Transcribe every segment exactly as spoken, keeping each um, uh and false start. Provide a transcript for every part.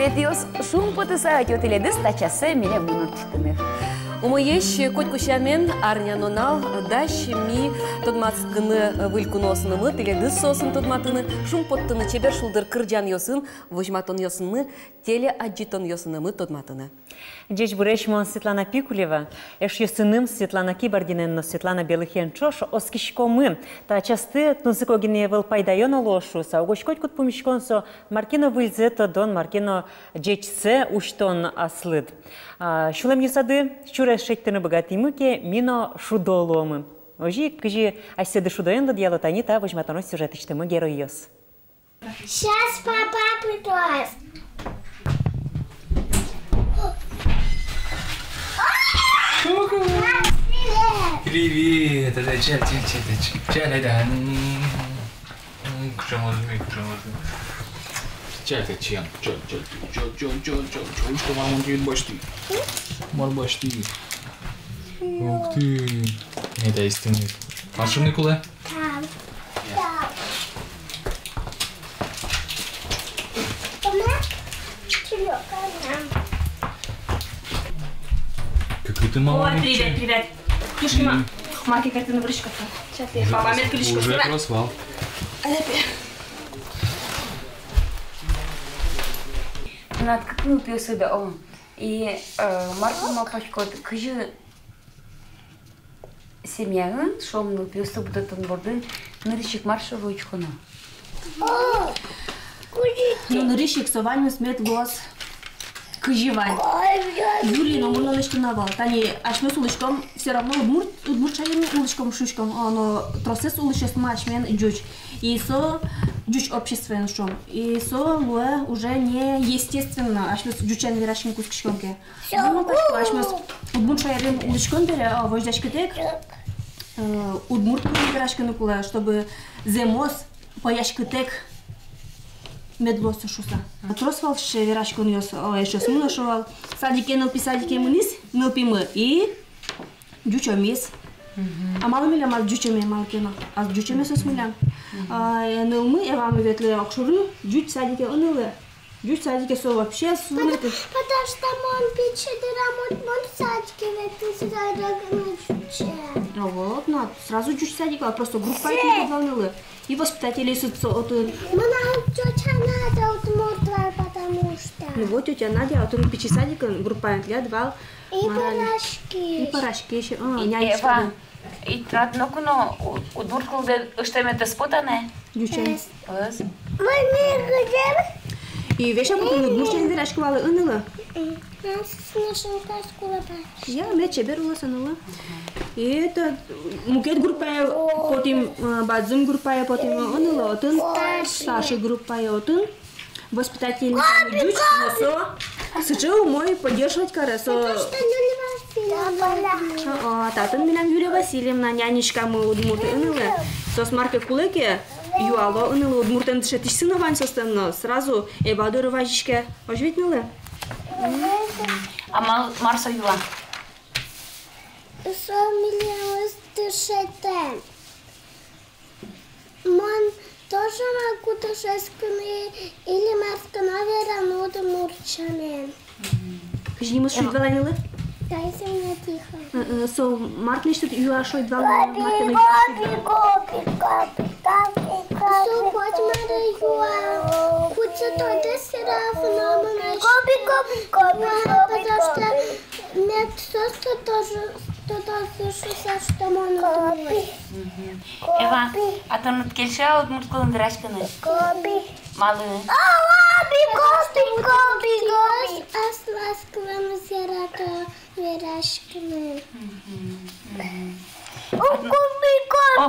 Эпиос, шумпотыса ӧтё тӥледыз та часэ милемын ортчытыны. Умоесь, котьку сямен, арня нунал дась ми тодматскыны выль куноосынымы, тӥледыз соосын тодматыны, шумпоттыны, чебер шулдыр кырӟанъёсын, возьматонъёсынымы, телеадӟытонъёсынымы тодматыны. Ӟечбуресь, мон Светлана Пикулева. Эшъёсыным Светлана Кибардинаен но Светлана Белыхен ӵош оскиськомы. Та частэ тунсыко гинэ ӧвӧл, пайдаё но луоз шуыса. Угось котькуд пумиськон со мар ке но выльзэ тодон, мар ке но ӟечсэ усьтон аслыд. А, сюлэмъёсады сюрес шедьтыны быгатӥмы ке, ми но шудо луомы. Озьы ик, кызьы асьсэды шудоен лыдъяло, тани та возьматоно сюжетысьтымы геройёс. Сейчас папа придёт. Привет. Привет. Это чай, чай, чай, чай. Чай, да, да. М, м, куча мозги, куча мозги. Чай, чай, чай, чай, чай, чай, чай, чай, чай, чай, что мама говорит, башти. Мар башти. Ух ты. Это истинный. А что мне кулэ? Там. Там. Мама, чего там? Как это мама. О, привет, привет. Тюшки, ма. М. Маке картину врыщ как-то. Сейчас я папа мед кулишко. Уже просвал. А я пе-, ну, открыть, ну, ты сюда, о. И, э, Марк, ну, пачкот, кызьы семьяын, шуом, нылпиосты будэтон борды нырысь ик мар шуо учконо? Ну, нырысь ик со ваньмыз мед луоз, кызьы вань. Юри но мон но лэсьтоно вал. Тани асьмеос улӥськом, всё равно удмурт, удмурт шаерын улӥськом, шуиськом, а, но тросэз улӥсьёсмы асьмелэн ӟуч. И со ӟуч обществоын, шуом. И со луэ уже неестественно, асьмеос ӟучен вераськыны кутскиськом ке. Ну, пачкот, асьмеос удмурт шаерын улӥськом бере, а, возьдаськытэк, э, удмурт кылын вераськыны кулэ, чтобы зэмос, пӧяськытэк мед луоз шуыса. Трос вал сыӵе вераськонъёс, о, эшъёсмы но шуо вал. Садике нылпи, садике мынӥз нылпимы и ӟучомиз. Мгм. А малы милям ас ӟучоме, малы ке но ас ӟучоме соос милям. Мгм. А, э, нылмы, Эвамы ветлэ огшоры, ӟуч садике ӧй нылы. Ӟуч садике со вообще сунэты. Потому, потому что мон пичи дырам, мон, мон садике ветлӥ сразу ӟуче. А вот, ну, сразу ӟуч садик вал, просто группа ик вал нылы. И воспитательёсыз отын. Мынам тётя Надя удмурт вал, потому что. Ну вот, тётя Надя отын пичи садикын группаен тӥляд вал. И мар али. Пӧраськись. И пӧраськись, а, и нянечка, Эва, да. И тынад ноку но у-, удмурт кылдэ ыштэмед ӧз поты на? Ӟучен. Ӧз. Ӧз. И весь ик отын удмуртэн верасько вал, ӧй нылы. Мгм. Нас слушал, как скоро. Я, мед чебер улоз нылы. И это, мукет группае потӥм, э, бадӟым группае потӥм, ӧй нылы, отын. Старший. Старший группае отын. Воспитательница ӟуч, но со сыӵе умой, поддерживать каре, со. О, о, татын милям Юлия Васильевна, нянечкамы удмурт, ӧй нылы. Соос мар ке кулэ ке, юало, ӧй нылы, удмуртэн дышетӥсьсы но вань соослэн но, сразу Эва доры вазиське. Озьы ведь, нылы? А мар, мар со юа? Со милемыз дышетэ. Мон тоже могу дышетскыны или мар ке но вераны удмурт сямен. Кызьы нимыз шуид вал, нылы? Дай земля тихо. Э, э, со мар ке но шуид, юа шуид вал, мар ке но юа шуид вал. Со коть мар юа. Кудзэ тодэ, всё равно мон. Потому что мед соос тодозы, тодозы шуыса, что мон удмурт. Мгм. Эва, а тыныд кельше-а удмурт кылын вераськыны? Малы? Аслаз кылэмзэ ярато вераськыны. Мгм, мгм. О!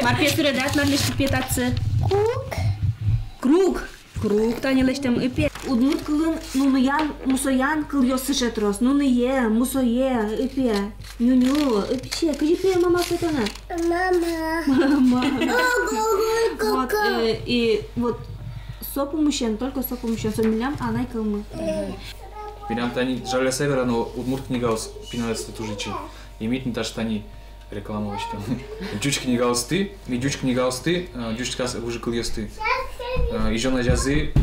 Мар пе суредад, мар лэсьтӥд пе татчы? Круг. Круг. Круг тани лэсьтэм, ӧй пе. Удмурт кылын нуныян, мусоян кылъёс сыӵе трос. Нуные, мусое, ӧй пе. Нюню, ӧй пе, кызьы пе мама со тонэ? Мама. Мама. Ого, ого, ого. Вот, э, и вот со пумысен, только со пумысен, со милям анай кылмы. Милям тани, жаляса верано, удмурт книгаос пиналъёслы туж ичи. Имеет не то, что тани реклама лэсьтэм. Ӟуч книгаосты, ми ӟуч книгаосты, э, ӟуч книгаос выжыкылъёсты. Э, изён азязы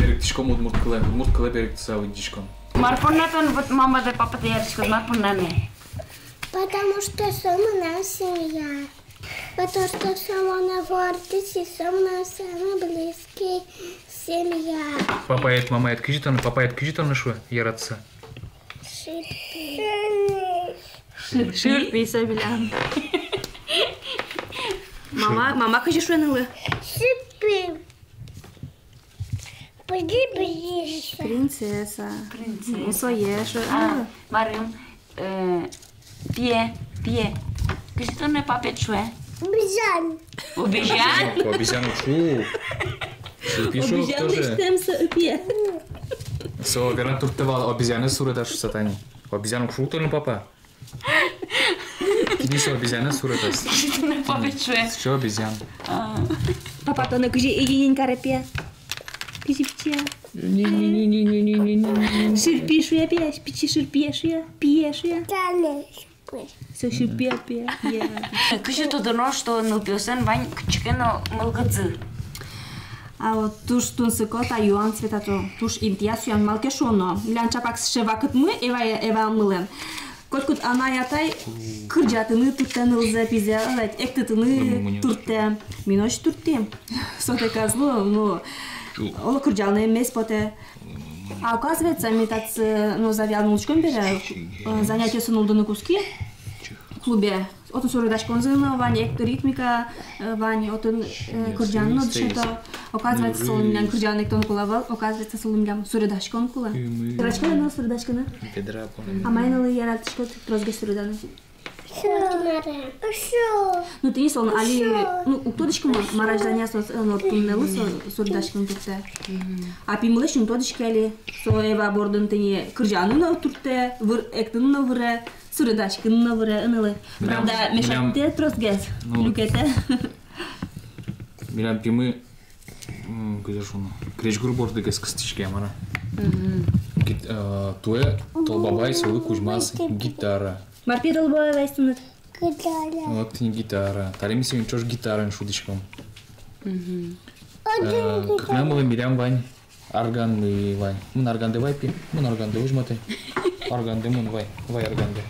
Берыктӥськом удмурт кылэ, удмурт кылэ берыктыса лыдӟиськом. Мар понна тон вот мамадэ, пападэ яратӥськод, мар понна ини? Потому что со мынам семья. Потому что со монэ вордӥз, и со мынам самый близкий семья. Папаед, мамаед кызьы тонэ, папаед кызьы тонэ шуэ, яратыса? Шырпи. Шыр-, шырпи со милям. Мама, мама кызьы шуэ нылы? Шырпи. Пыди, пыди. Принцесса. Принцесса. Ну, сое шуэ. А, а. Марым, э, пие, пие. Кызьы тонэ папаед шуэ? Обезьян. Обезьян? Обезьян уг шу. Шырпи шуэ тоже. Обезьян лэсьтэм со пие. Со вераны турттэ вал, обезьянэз суреда шуса тани. Обезьян уг шу тонэ папа. Кин со обезьянэз суредаз? Папаед шуэ. Всё, обезьян. А. Папа тонэ кызьы ини каре, пие? Кызьы пичи? Шырпи шуэ, пие, пичи шырпи шуэ, пие шуэ. Со шырпи, пие, пие. Кызьы тодоно, что нылпиослэн вань кыӵе ке но мылкыдзы? А вот туж тунсыко та юан, Света, то туж интыяз юан, малы ке шуоно. Милям чапак сыӵе вакытмы, Эва, Эвамылэн. Котькуд анай-атай кырӟатыны туртэ нылзэ, пизэ, ӧвӧл-а, эктытыны туртэ. Ми но озьы турттӥм. Сотэк ӧз лу, ну, оло кырӟалэмез потэ. А оказывается, ми татчы, ну, Завьялын улӥськом бере, э, занятиосы нуллыны кутски клубе. Отын суредаськонзы но вань, эк-, ритмика, э, вань, отын, э, кырӟаны но дышето. Оказывается, солы милям кырӟаны-эктон кулэ ӧвӧл, оказывается, солы милям суредаськон кулэ. Яратӥськод-а ныл суредаськыны? А мае нылы яратӥськод тросгес суреданы? Ну, тӥни солы али, ну, уг тодӥськы, ма-, мар азьланяз со, э, но туннэлы со суредаськыны туртэ. А пимылэсь ум тодӥське али, со Эва бордын тӥни кырӟаны но туртэ, выр-, эктыны но выре. Суредаськыны но выре нылы. Милям, правда, милям мешатэ тросгес, ну, люкетэ. Милям пимы, м, кызьы шуоно, крезьгур бордыгес кыстӥське, мар-а. Мгм. Гит-, э, туэ Тол Бабай солы кузьмаз гитара. Мар, пе, Тол Бабай вайиз тыныд? Гитара. Вот тӥни гитара. Тани ми соин ӵош гитараен шудӥськом. Мгм. Э, кыкнамылы милям вань арганмы вань. Мын аргандэ, вай, пе. Мын аргандэ, возьматэ. Аргандэ мын, вай. Вай аргандэ.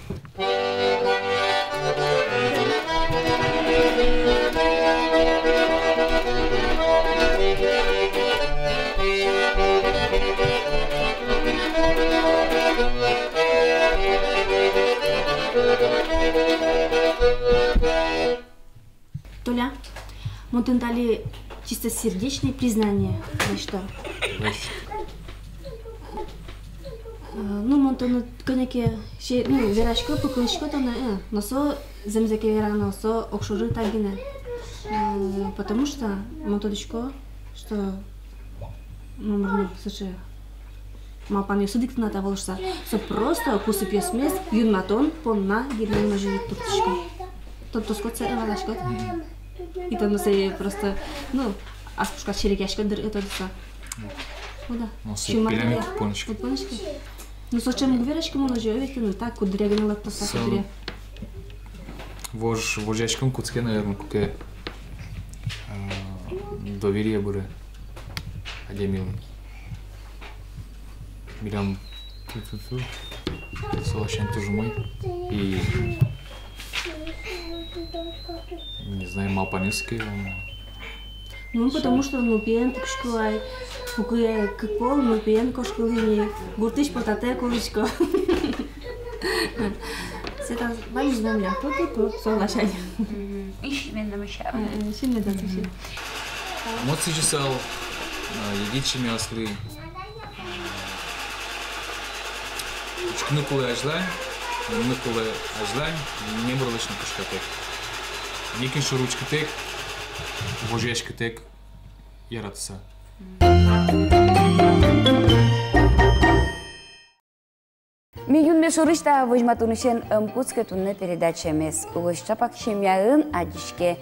Толя, мон тыныд али чистосердечное признание лэсьто. Лэсь. Э, ну, мон тыныд кӧня ке, ну, верасько, пыкылӥсько тонэ, э, но со зэмзэ ке верано, со огшоры та гинэ. Э, потому что мон тодӥсько, что номыр но сыӵе малпанъёсыд ик тынад ӧвӧл шуса. Со просто кусыпъёсмес юнматон понна гинэ мон озьы турттӥсько. Тон тодӥськод сое, валаськод. И тон сое просто, ну, ас пушкад серекъяськод дыр, э, тодыса. О да. Ну, сое пилям ик уг понӥськы. Уг понӥськы. Ну, со ӵем уг вераськы мон озьы, ӧвӧл-а, ну, так, куддыръя гинэ лыктоз, со куддыръя. Вож-, вожъяськон кутске, наверно, куке, э, доверие быре адямилы. Милям ту-ту-ту. Со ласянь туж умой. И, не знаю, малпанъёс ке, он Ну, потому что, ну, пиен пукисько ай, пукы кык пол, ну, пиен кошкылӥ ни, гуртысь потатэк улӥсько. Сета ваньмыз мемля, пу-пу-пу, со ласянь. Мгм. Ищи мен намыся. Э, э, ищи мен намыся. Мон сӥзьысал, а, егит семьяослы. Учкыны кулэ азьлань, юнмыны кулэ азьлань, номырлэсь но кышкатэк. Нокин шоры учкытэк, вожъяськытэк, яратыса. Ми юнме шорысь та возьматонысен ӧм кутске туннэ передачамес. Угось чапак семьяын адӟиське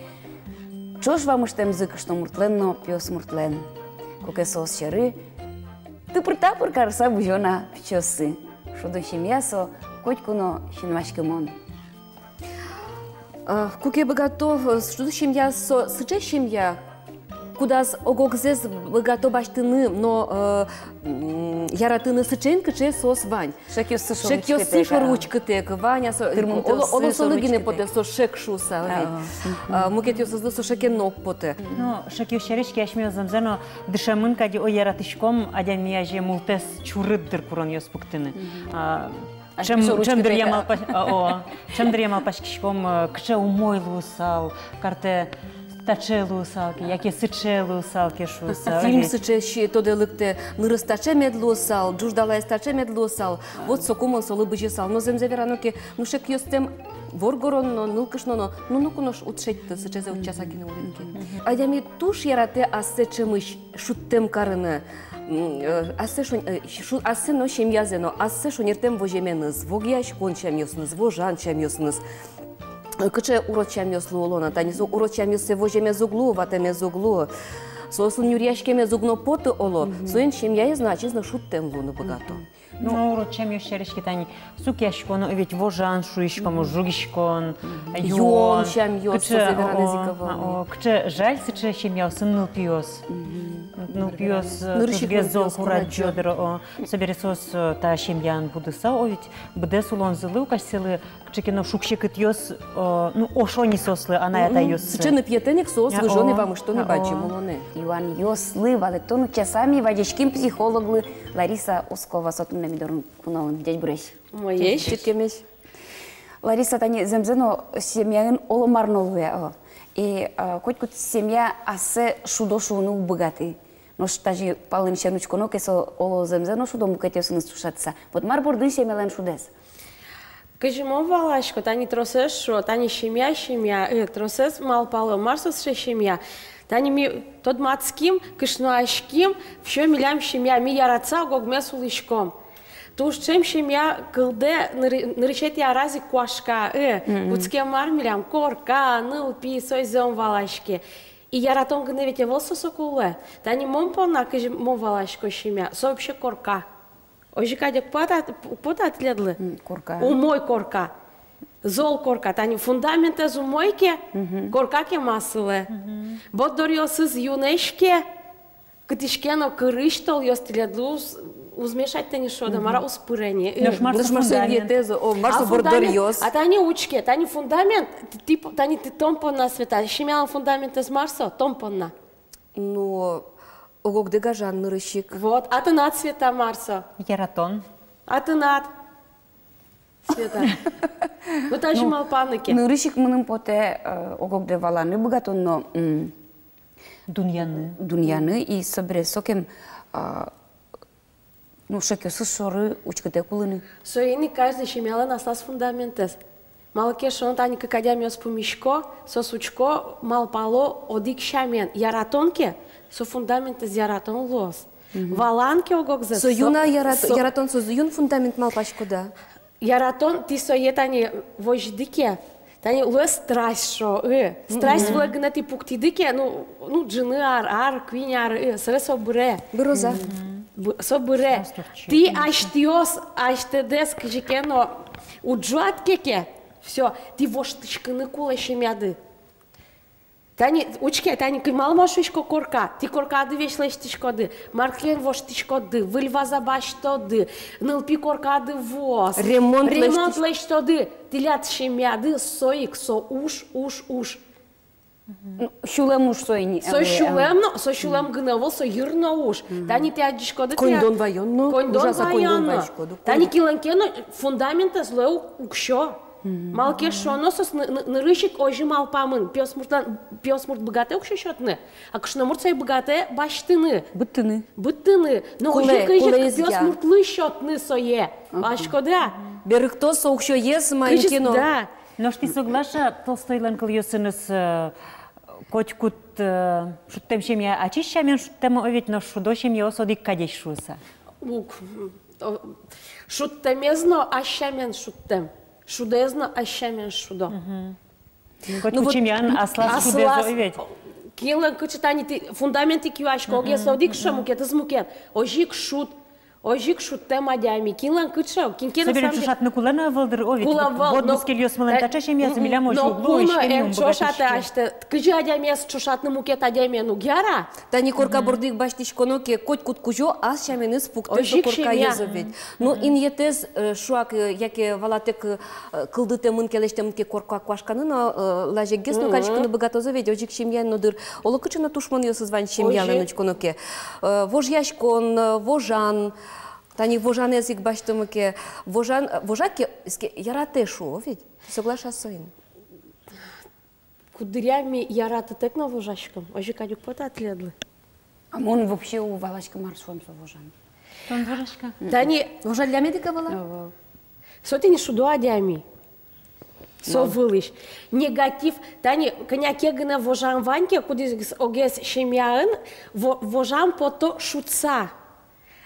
ӵош вамыштэмзы кышномуртлэн но пиосмуртлэн. Куке соос сьӧры тыпыр-тапыр карыса бызё на пичиоссы. Шудо семья со котьку но синмаськымон. Э, куке быгатэ, э, шудо семья со сыӵе семья, кудаз ог-огзэс быгато басьтыны но, э, м, яратыны сыӵеен, кыӵе соос вань. Шекъёссы шоры учкытэк, шекъёссы шоры учкытэк, вань-а со, оло солы гинэ потэ со шек шуыса, а ведь. А, мукетъёсызлы со шекен но уг поты. Ну, шекъёс сярысь ке асьмеос зэмзэ но дышемын кадь, о, яратӥськом адями азе мултэс чурыт дыр куронъёс пуктыны. А, ӵем, ӵем дыръя малпась-, а, о, ӵем дыръя малпаськиськом, э, кыӵе умой луысал, картэ таӵе луысал ке, яке сыӵе луысал ке шуыса. Фильм сыӵе, тодэ лыктэ, нырыз таӵе мед луысал, ӝуждалаез таӵе мед луысал, вот соку мон солы бызьысал. Но зэмзэ верано ке, ну, шекъёстэм воргорон но, нылкышно но, ну, ноку нош уд шедьты, сыӵезэ утчаса гинэ улӥд ке. Адями туж яратэ ассэ ӵемысь шудтэм карыны. М, э, ассэ шонь-, э, шу-, ассэ но семьязэ но, ассэ шонертэм воземеныз, вогъяськон сямъёсыныз, вожан сямъёсыныз. Кыӵе урод сямъёслы улоно, тани со урод сямъёссэ воземез уг луы, ватэмез уг луы. Соослы нюръяськемез уг но поты, оло. Соин семьяез но ачиз но шудтэм луыны быгато. Ну, урод сямъёс сярысь ке, тани сукъяськон, ведь вожан шуиськом, жугиськон, юон, юон сямъёс, кыӵе, о, о, кыӵе жаль сыӵе семьяосын нылпиос. Нылпиос, э, нырысь ик тужгес зол курадӟо дыр, о. Собере соос, э, та семьяын будыса, о, ведь быдэс улонзылы, ук асьсэлы кыӵе ке но шуг-секытъёс, э, ну, ошо ни соослы, анай-атайёслы. Сыӵе ныпъетэн ик соос выжоно, вамыштоно бадӟым улонэ. Юанъёслы валэктон утчаса ми вазиським психологлы Лариса Ускова, со туннэ ми дорын куноын. Ӟечбуресь. Умоесь. Чырткемесь. Лариса, тани зэмзэ но семьяын оло мар но луэ, о. И, э, котькуд семья ассэ шудо шуыны уг быгаты. Нош тазьы палэнысен учконо ке, со оло зэмзэ но шудо мукетъёсыныз ӵошатыса. Вот мар бордын семьялэн шудэз? Кызьы мон валасько, тани тросэз шуо, тани семья, семья, э, тросэз малпало, мар со сыӵе семья. Тани ми тодматским, кышнояським, всё, милям семья, ми яратыса ог-огмес улӥськом. Туж ӵем семья кылдэ ныры-, нырысетӥ араз ик куашка, э, кутскем мар милям, корка, нылпи, соизэ ум валаське. И яратон гинэ ведь ӧвӧл со соку луэ. Тани мон понна, кызьы мон валасько, семья, со вообще корка. Озьы кадь ик потэ-, потэ тӥледлы? М, корка. Умой корка. Зол корка. Тани фундаментэз умой ке, корка кема сылэ. Борддоръёсыз юнэсь ке, кытысь ке но кырысь толъёс тӥледлы уз, уз мешать тани шуод-а, мар-а, уз пыры ни. Нош мар со фундамент? О, мар со борддоръёс? А тани учке, тани фундамент, тӥ, тӥ, тани тӥ тон понна, Света, семьялэн фундаментэз мар со, тон понна? Ну, ог-огдэ гажан нырысь ик. Вот, а тынад, Света, мар со? Яратон. А тынад, Света? Ну, тазьы малпаны ке. Нырысь ик мыным потэ, э, ог-огдэ валаны быгатон но, м, дунъяны. Дунъяны, и собере сокем, а, ну, шекъёсыз шоры учкытэк улыны. Соин ик каждый семьялэн аслаз фундаментэз. Малы ке шуоно, тани кык адямиос пумисько, соос учко, малпало одӥг сямен. Яратон ке, со фундаментэз яратон луоз. Валан ке ог-огзэс, со юн-а ярат-, со яратон, со юн фундамент, малпаськод-а? Яратон, тӥ сое тани возьыды ке, тани луэ страсть шуо, ы. Страсть вылэ гинэ тӥ пуктӥды ке, ну, ну, ӝыны ар, ар, куинь ар, ы, собере со быре. Быроз-а? Б-, со быре. Тӥ асьтэос, асьтэдэс кызьы ке но уд ӝуатске ке, всё, тӥ воштӥськыны кулэ семьяды. Тани, учке, тани кин малы мон шуисько корка. Тӥ коркады весь лэсьтӥськоды, мар ке но воштӥськоды, выль ваза басьтоды, нылпи коркады вуоз. Ремонт лэсьтӥсь-, ремонт лэсьтоды. Тӥляд семьяды со ик, со уж, уж, уж. Ну, сюлэм уж со ини. Со сюлэм но, со сюлэм гинэ ӧвӧл, со йыр но уж. Тани тӥ адӟиськоды, тӥ коньдон ваён но, коньдон ваён но. Тани кинлэн ке но фундаментэз луэ у-, уксё. Малы ке шуоно, соос ны-, ны-, нырысь ик озьы малпамын, пиосмуртлэн, пиосмурт быгатэ уксё сётыны, а кышномурт сое быгатэ басьтыны. Быдтыны. Быдтыны. Но кулэ, озьы ик кулэ ик ик пиосмуртлы сётыны сое. Ага. Валаськод-а? Берыктоз со уксёез маин ке но. Да. Нош тӥ соглаш-а Толстойлэн кылъёсыныз, э, котькуд, э, шудтэм семья ачиз сямен шудтэм, о ведь, нош шудо семьяос одӥг кадесь шуыса? Уг. О, шудтэмез но ас сямен шудтэм, шудэз но ас сямен шудо. Мгм. Ну, котькуд вот семьяын аслаз шудэз, о ведь. Кинлэн кыӵе тани тӥ фундамент ик юасько, огез одӥг шуэ, мукетыз мукет. Озьы ик шуд. Озьы ик шудтэм адями. Кинлэн кыӵе, кин ке но. Собере ӵошатыны кулэ но ӧвӧл дыр, о, ведь. Кулэ ӧвӧл, вот но бускельёс мылэн таӵе семьязы, милям озьы уг луы, озьы ик ӧй ни ум быгатӥське. Ӵошатэ, кызьы адямиез ӵошатыны мукет адямиен уг яра. Тани корка борды ик басьтӥськоно ке, котькуд кузё ас сяменыз пуктэ со коркаез ведь. Ну, инъетэз, э, шуак, э, яке валатэк, э, кылдытэмын ке, лэсьтэмын ке корка куашканы но, э, лазеггес но кариськыны быгатозы ведь, озьы ик семьяын но дыр. Оло кыӵе но тушмонъёсыз вань семьялэн, учконо ке. Э, вожъяськон, э, вожан, тани вожанэз ик басьтомы ке, вожан, э, вожа ке, иське, яратэ шуо ведь, соглаша соин. Куддыръя ми яратытэк но вожаськом, озьы кадь уг поты-а тӥледлы? А мон вообще уг валаськы, мар шуэм со вожан. Тон вожаськод? Тани вожаллям медика вала? Ого. Со тӥни шудо адями. Со вылысь. Негатив. Тани кӧня ке гинэ вожан вань ке, кудӥз огез семьяын, во-, вожан пото шудса.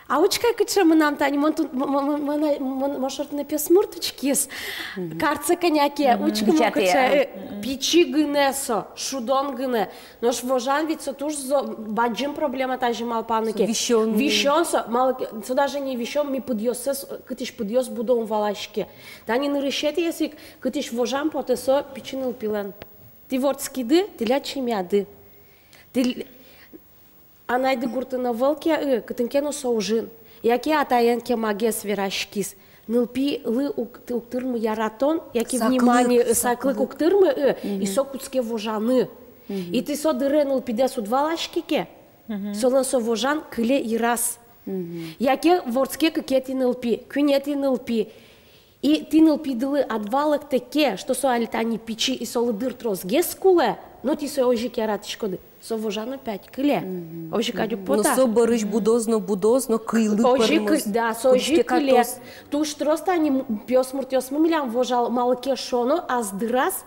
А учкы ай, кыӵе мынам тани, мон ту-, м-, м-, м-, мон, мон, мон шортыны пиосмурт учкиз. Мгм. Картсэ кӧня ке, учкы, мон кыӵе, э, пичи гинэ со, шудон гинэ. Нош вожан ведь со туж зо-, бадӟым проблема тазьы малпаны ке. Со висён. Висён со, малы ке, со даже не висён, ми пыдъёссэ, кытысь пыдъёс будо ум валаське. Тани нырысетӥез ик, кытысь вожан потэ, со пичи нылпилэн. Тӥ вордскиды, тӥляд семьяды. Тӥ-, анайды гуртын ӧвӧл ке, ы, кытын ке но со ужын. Яке атаен кемагес вераськиз. Нылпилы уг, уг тырмы яратон, яке внимание, саклык уг тырмы, ы, и со кутске вожаны. И тӥ со дыре нылпидэс уд валаське ке, солэн со вожан кыле йыраз. Яке вордске кыкетӥ нылпи, куинетӥ нылпи. И тӥ нылпидылы ад валэктэ ке, что со али тани пичи, и солы дыр тросгес кулэ, но тӥ сое озьы ик яратӥськоды, со вожан опять кыле. Озьы кадь уг поты-а? Но со бӧрысь будоз но будоз, но кыллы пӧрмоз. Озьы ик, да, со озьы ик кыле. Туж трос тани м-, пиосмуртъёсмы милям вожало, малы ке шуоно, ас дыраз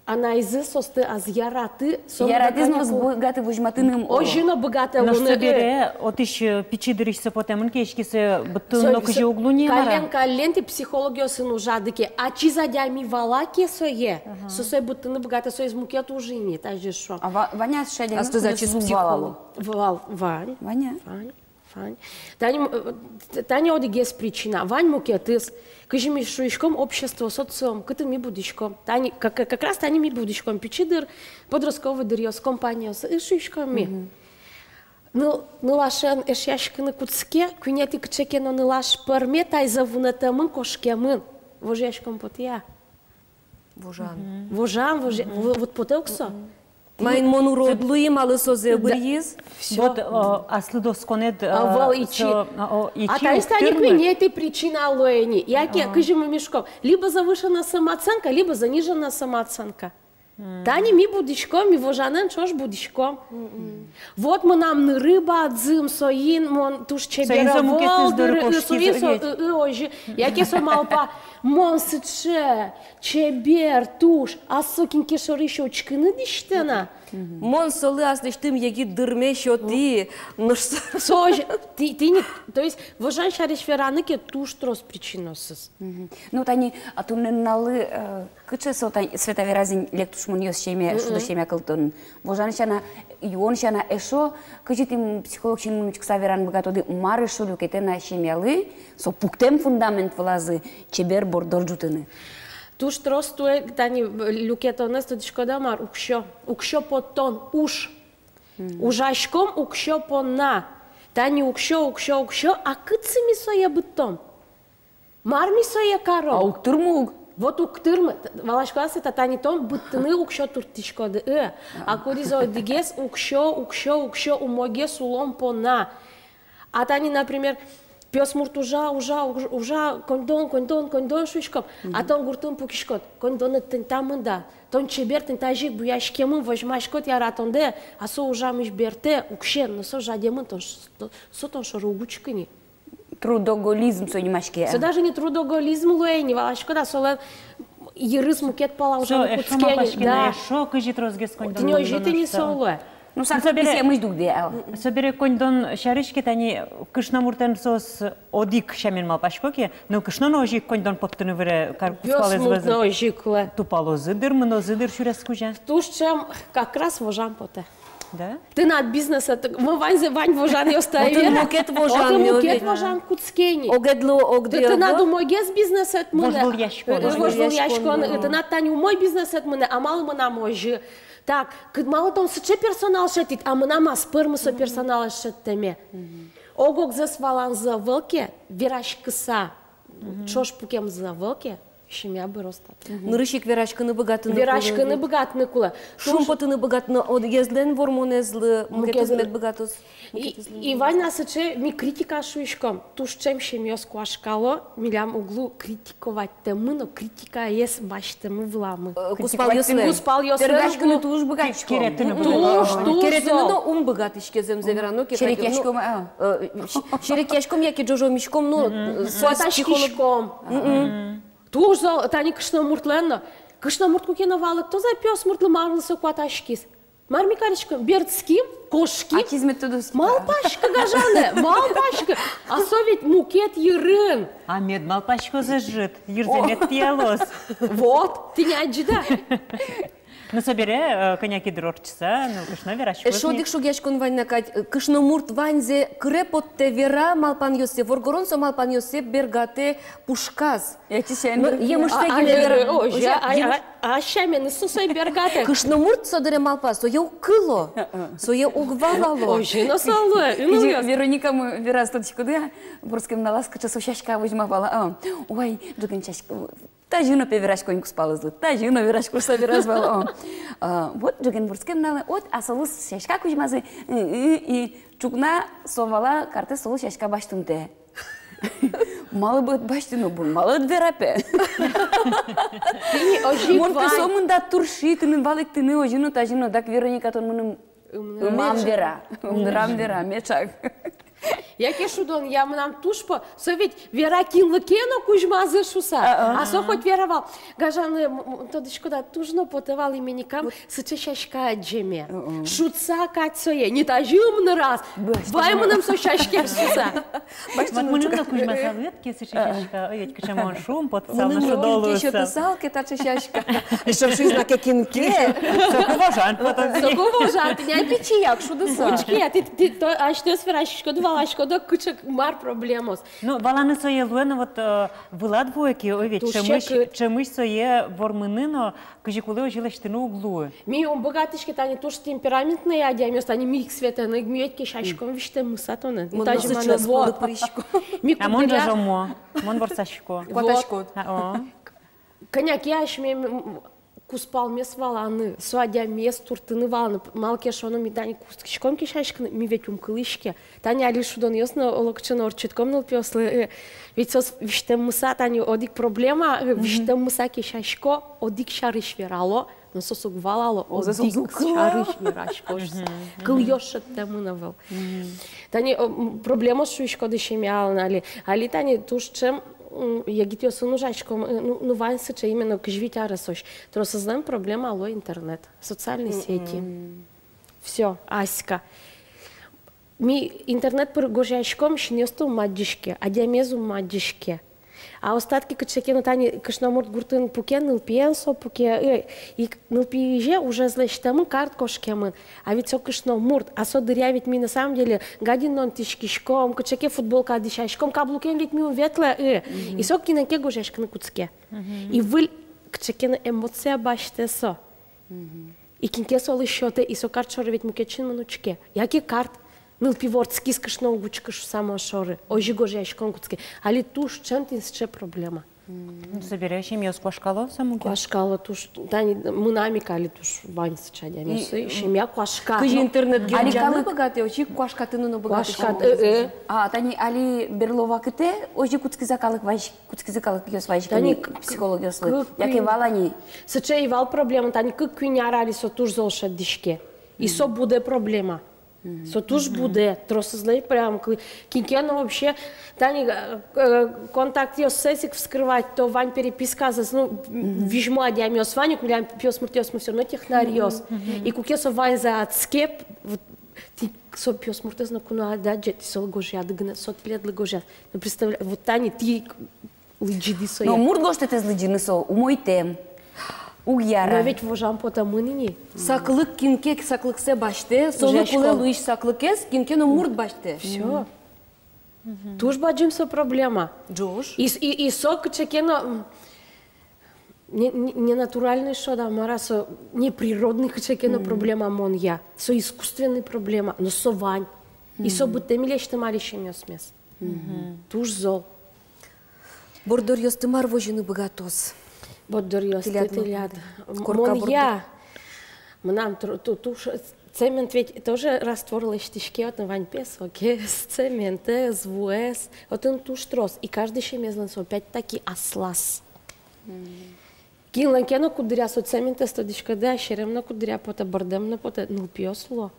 анайзы соосты ас яраты, со. Яратӥз но ӧз быгаты возьматыны. Озьы но быгатэ луыны. Нош собере отысь, э, пичи дырысь со потэмын ке, иське, сое быдтыны нокызьы уг луы ни, мар-а? Каллен, каллен тӥ психологъёсын ужады ке, ачиз адями вала ке сое, со сое быдтыны быгатэ, соиз мукет уж ини, тазьы шуо. А ва-, вань-а сыӵе адями, ачиз психолог вала? Вал, вань. Вань-а? Вань. Вань. Тани, м, э, т-, тани одӥгез причина. Вань мукетыз. Кызьы ми шуиськом, общество, социум, кытын ми будӥськом. Тани, как, как раз тани ми будӥськом. Пичи дыр, подростковый дыръёс, компаниос, и шуиськом ми. Ныл-, нылашен эшъяськыны кутске, куинетӥ кыӵе ке но нылаш пӧрме, тайзэ вунэтэмын, кошкемын. Вожъяськон потэ-а? Вожан. Вожан, вожа-, в-, вот потэ ук со. Маин мон урод луи, малы со зэбыръиз. Всё. Вот, э, аслыд осконэд, э, ӧвӧл ичи. Со, о, ичи. А таиз тани куинетӥ причина луэ ини. Яке, кызьы ми шуиськом, либо завышенная самооценка, либо заниженная самооценка. Тани ми будӥськом, ми вожанэн ӵош будӥськом. Вот мынам ныры бадӟым, соин мон туж чебер ӧвӧл, дыр, ы, соин со, ы, ы, озьы. Яке со малпа, мон сыӵе чебер туж, а со кин ке шоры ещё учкыны дӥсьтэ на. Мон солы аслэсьтым егит дырме сётӥ. Нош со, со озьы, тӥ-, тӥни, то есть, вожан сярысь вераны ке, туж трос причинаосыз. Ну, тани, а туннэ нуналлы, э, кыӵе со, тани, Света вераз ини, лек тушмонъёс семья, шудо семья кылдытонын. Вожан сяна, юон сяна эшшо, кызьы тӥ, м, психолог синмын учкыса вераны быгатоды, мар эшшо люкетэ на семьялы, со пуктэм фундамент вылазы чебер борддор ӝутыны? Туж трос туэ, тани, э, люкетонэз, тодӥськоды-а мар, уксё. Уксё поттон, уж. Ужаськом уксё понна. Тани уксё, уксё, уксё, а кытчы ми сое быдтом? Мар ми сое каром? А уг тырмы ук. Вот уг тырмы. Валаськод-а, Света, тани тон быдтыны уксё турттӥськоды, ы. А кудӥз одӥгез уксё, уксё, уксё, умойгес улон понна. А тани, например, пиосмурт ужа, ужа, уж-, ужа, коньдон, коньдон, коньдон шуиськом. А тон гуртын пукиськод, коньдонэд тынь та мында. Тон чебер, тынь тазьы ик буяськемын, возьмаськод яратондэ, а со ужамысь бертэ, уксё, но со жадемын, тон ш-, то-, со тон шоры уг учкы ни. Трудоголизм со нимаське. Со даже не трудоголизм луэ ни, валаськод-а, солэн йырыз мукет пала ужаны кутске ни. Со эшшо малпаське на, да. Эшшо кызьы тросгес коньдон. Тӥни озьы, тӥни со луэ. Ну, сак собере, писемысь дугде, а. Собере коньдон сярысь ке, тани кышномуртэн соос одӥг сямен малпасько ке, нылкышно но озьы ик коньдон поттыны выре, кар кузпалэз вӧзын. Пиосмурт но озьы ик луэ. Тупалозы дыр, мынозы дыр сюрес кузя. Туж ӵем как раз вожан потэ. Да? Тынад бизнесэд, мо ваньзэ, вань вожанъёсты. Отын мукет вожан, отын мукет вожан кутске ни. Огедлы огды. Тынад умойгес бизнесэд мынэ. Вожвылъяськон. Э, вожвылъяськон. Тынад тани умой бизнесэд мынэ, а малы мынам озьы? Так, кыдмалы тон сыӵе персонал шедьтӥд, а мынам ас пӧрмы со персонал шедьтэме. Ог-огзэс валанзы ӧвӧл ке, вераськыса, ӵош пукемзы ӧвӧл ке, семья быроз татын. Нырысь ик вераськыны быгатыны кулэ. Вераськыны быгатыны кулэ. Шумпотыны быгатыны, одӥгезлэн вормонэзлы, мукетыз мед быгатоз. И, и вань на сыӵе, ми критика шуиськом, туж ӵем семьяос куашкало, милям уг лу критиковатьтэмын но, критикаез басьтэмын вылэм. Э, кузпалъёслэн. Кузпалъёслэн. Пергашкыны туж быгатӥськом. Керетыны. Туж, туж. Керетыны но ум быгатӥське, зэмзэ верано ке. Серекъяськом, а. Э, серекъяськом яке ӝожомиськом, ну, э, со психолог. Куатаськиськом. Мгм. Туж зол, тани кышномуртлэн но. Кышномурт куке но валэктоз-а пиосмуртлы, марлы со куатаськиз? Мар ми кариськом? Бертӥським, кошким. Ачиз мед тодоз. Малпаськы, гажанэ, малпаськы. А со ведь мукет йырын. А мед малпаськоз ӧжыт, йырзэ мед тӥялоз. Вот, тӥни адӟид-а? Ну, собере, э, кӧня ке дыр ортчыса, ну, кышно вераськоз. Эшшо одӥг шугъяськон вань на кадь, э, кышномурт ваньзэ кыре поттэ, вера малпанъёссэ, воргорон со малпанъёссэ бергатэ пушказ. Ятӥсен. Ну, емыштэ гинэ вера. Озьы, а, а, а сяменыз со сое бергатэ. Кышномурт со дыре малпа, сое уг кыло, сое уг валало. Озьы но со луэ, ымныръёс. Вероникамы вераз, тодӥськоды-а, вордскем нуналаз кыӵе со сяська возьма вал, а. Ой, ӝоген сяська. Тазьы но, пе, вераськон кузпалызлы, тазьы но вераськон, со вераз вал, о. А, вот ӝоген вордскем нуналэ, вот, а солы сяська кузьмазы, и, и, и ӵукна со вала картэз солы сяська басьтымтэ. Малы бы ӧд басьты но, бон, малы ӧд вера, пе. Тӥни озьы ик вань. Мон, пе, сомында турши тыныд валэктыны, озьы но, тазьы но, дак, Вероника, тон мыным ымнырам вера, ымнырам вера, меӵак. Яке шудон, я, мынам туж по, со ведь вера, кинлы ке но кузьмазы шуса. А, а. А со хоть вера вал. Гажаны, м, м, тодӥськод-а, туж но потэ вал именникам сыӵе сяська адӟеме. Шудса кадь сое, не тазьы ымныраз. Вай мыным со сяськаез шуса. Вот мыным но кузьмасал ке сыӵе сяська, ой, ведь кыӵе мон шумпотысал но шудо луысал. Мыным но кин ке сётысал ке таӵе сяська. Эшшо шуиз на ке кин ке. Соку вожан потоз. Соку вожан, тӥни, пичияк шудысал. Учке, тӥ, тӥ, то, асьтэос вераськиськоды, валаськоды, кыӵе мар проблемаос. Ну, валаны сое луэ, но вот, э, вылад вуэ ке, ой, ведь ӵемысь, ӵемысь сое вормыны но, кызьы кулэ, озьы лэсьтыны уг луы. Ми ум быгатӥське, тани туж темпераментной адямиос, тани ми ик Светаен, ми ведь кесяськом визьтэммыса тонэн. Мон тазьы но сыӵеос пӧлы пырисько. А мон ӝожомо, мон ворсасько. Куатаськод. А, о. Кӧня ке асьмелэн, м, кузпалмес валаны, со адямиез туртыны валаны, малы ке шуоно, ми тани кутскиськом кесяськыны, ми ведь ум кылӥське. Тани али шудонъёс но олокыӵе но ортчытком нылпиослы, э, ведь соос визьтэммыса, тани одӥг проблема, э, визьтэммыса кесясько, одӥг сярысь верало, но соос уг валало, одӥг сярысь верасько. Кылъёс шедьтэмын ӧвӧл. Тани, о, м, проблемаос, шуиськоды, семьялэн али. Али тани туж ӵем, м, егитъёсын ужаськом, э, ну, ну, вань сыӵе, именно кызь вить аресозь. Тросэзлэн проблема луэ интернет, социальной сети. Всё, аська. Ми интернет пыр гожъяськом, синъёсты ум адӟиське, адямиез ум адӟиське. А остатки кыӵе ке но, тани кышномурт гуртын пуке, нылпиен со пуке, э, ик нылпиез уже ужез лэсьтэмын, карт кошкемын. А ведь со кышномурт, а со дыръя ведь ми на самом деле гадин но ӧнтӥськиськом, кыӵе ке футболка дӥсяськом, каблукен ведь ми ум ветлэ, э. И со кинэн ке гожъяськыны кутске. И выль кыӵе ке но эмоция басьтэ со. И кин ке солы сётэ, и со карт шоры ведь мукет синмын учке. Яке карт, нылпи вордскиз, кышно уг учкы шуса мон шоры. Озьы гожъяськон кутске. Али туж ӵем тӥни сыӵе проблема. Ну, собере семьяос куашкало со мугез. Куашкало туж, тани мынам ик али туж вань сыӵе адямиос, и, семья куашка. Кызьы интернет герӟаны быгатэ, отчы ик куашкатыны но быгатэ. Куашкат, э, э. А, тани али берло вакытэ озьы кутскиз-а калык вазь-, кутскизы калыкъёс вазьгес психологъёслы? Яке вал-а ни? Сыӵе ӧй вал проблема, тани кык-куинь ар али со туж зол шӧдӥське. И со будэ проблема. Со туж будэ, тросэзлэн прям кы-, кин ке но вообще, тани, э, э, контактъёссэс ик вскрывать, то вань переписказэс, ну, визьмо адямиос вань ук, милям пиосмуртъёсмы всё равно технарьёс. И куке со ваньзэ адске, вот, тӥ со пиосмуртэз ноку но ӧд адӟе, тӥ солы гожъяды гинэ, со тӥледлы гожъяз. Ну, представля-, вот тани тӥ лыдӟиды сое. Но мурт гожтэтэз лыдӟыны со умойтэм. Уг яра. Но ведь вожам потэмын ини. Саклык, кин ке саклыксэ басьтэ, солы кулэ луись саклыкез кин ке но мурт басьтэ. Всё. Туж бадӟым со проблема. Ӝож. И, и, и со кыӵе ке но, м, не, не, не натуральный, шуод-а, мар-а, со неприродный кыӵе ке но проблема монъя. Со искусственный проблема, но со вань. И со быдтэ милесьтым али сямъёсмес. Туж зол. Борддоръёсты мар возьыны быгатоз? Борддоръёсты тӥляд. Тӥляд. Корка борддор. Монъя. Мынам тур-, ту-, туж, цемент ведь тоже раствор лэсьтӥське, отын вань песокез, цементэз, вуэз, отын туж трос. И каждый сямезлэн со опять-таки аслаз. Кинлэн ке но куддыръя со цементэз, тодӥськоды-а, серем но куддыръя потэ, бӧрдэм но потэ, нылпиос луо.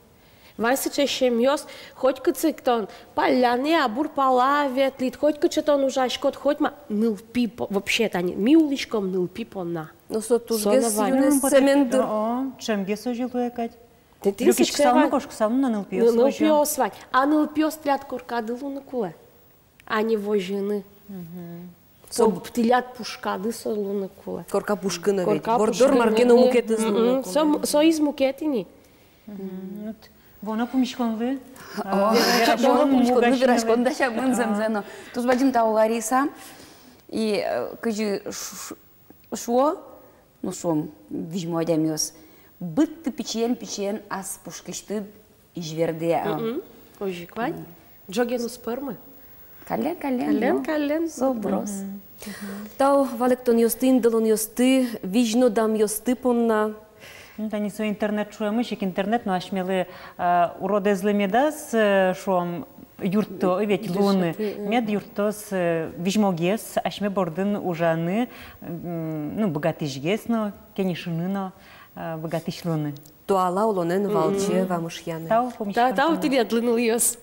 Вань сыӵе сямъёс, хоть кытчы тон палляны-а, бур пала ветлӥд, хоть кытчы тон ужаськод, хоть ма, нылпи по-, вообще, тани, ми улӥськом нылпи понна. Но со тужгес юнэ, цемент дыр. О, ӵемгес озьы луэ кадь. Люкиськысал но, кошкысал но, нылпиос вань. Нылпиос вань. А нылпиос тӥляд коркады луыны кулэ. А не возьыны. Со тӥляд пушкады со луыны кулэ. Корка пушкын но ведь. Корка пушкын но. Борддор мар ке но мукетыз луыны кулэ. Со м-, со из мукет ини. Мгм. Вот. Вуоно пумиськонлы. О, вуоно пумиськонлы, вераськон дасямын зэмзэ но. Туж бадӟым тау, Лариса. И, э, кызьы ш-, ш-, шуо, ну, шуом, визьмо адямиос. Быдты пичиен-пичиен ас пушкысьтыд изьвердэ, а. Мгм. Озьы ик вань. Ӝоген уз пӧрмы. Каллен, каллен, каллен, но каллен. Со быроз. Мгм. Тау валэктонъёсты, индылонъёсты, визьнодамъёсты понна. Ну, тани со интернет шуэмысь ик, интернет но асьмелы, э, уродэзлы медаз, э, шуом, юртто, э, ведь луыны. Дышетӥ, э. Мед юрттоз, э, визьмогес асьме бордын ужаны, м, ну, быгатӥсьгес но, кенешыны но, э, быгатӥсь луыны. Туала улонэн валче вамышъяны. Тау, пумиськон. Та-, тау тӥледлы, нылъёс.